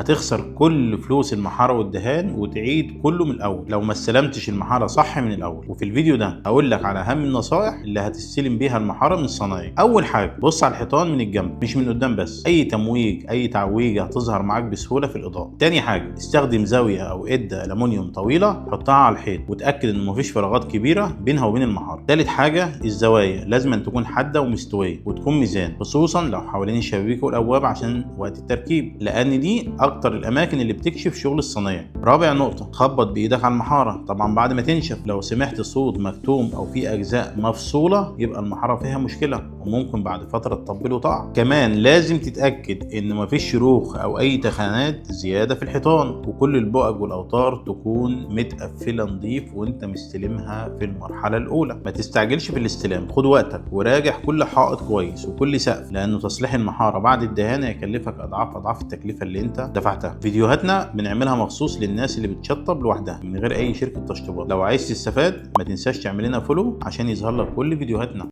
هتخسر كل فلوس المحاره والدهان وتعيد كله من الاول لو ما استلمتش المحاره صح من الاول. وفي الفيديو ده هقول لك على اهم النصائح اللي هتستلم بيها المحاره من الصنايعي. اول حاجة، بص على الحيطان من الجنب مش من قدام بس، اي تمويج اي تعويجه هتظهر معاك بسهولة في الاضاءة. تاني حاجة، استخدم زاوية او قده الومنيوم طويلة حطها على الحيط وتاكد ان مفيش فراغات كبيرة بينها وبين المحاره. تالت حاجة، الزوايا لازم أن تكون حادة ومستويه وتكون ميزان، خصوصا لو حوالين الشبابيك والابواب عشان وقت التركيب، لان دي اكتر الاماكن اللي بتكشف شغل الصنايعي. رابع نقطة، خبط بايدك على المحاره طبعا بعد ما تنشف، لو سمعت صوت مكتوم او في اجزاء مفصوله يبقى المحاره فيها مشكلة وممكن بعد فترة تطبل وتقع. كمان لازم تتاكد ان مفيش شروخ او اي تخانات زيادة في الحيطان، وكل البؤج والاوتار تكون متقفله نظيف وانت مستلمها في المرحلة الاولى. ما تستعجلش في الاستلام، خد وقتك وراجع كل حائط كويس وكل سقف، لانه تصليح المحاره بعد الدهان هيكلفك اضعاف اضعاف التكلفة اللي انت دفعتها. فيديوهاتنا بنعملها مخصوص للناس اللي بتشطب لوحدها من غير اي شركة تشطيبات. لو عايز تستفاد ما تنساش تعمل لنا follow عشان يظهر لك كل فيديوهاتنا.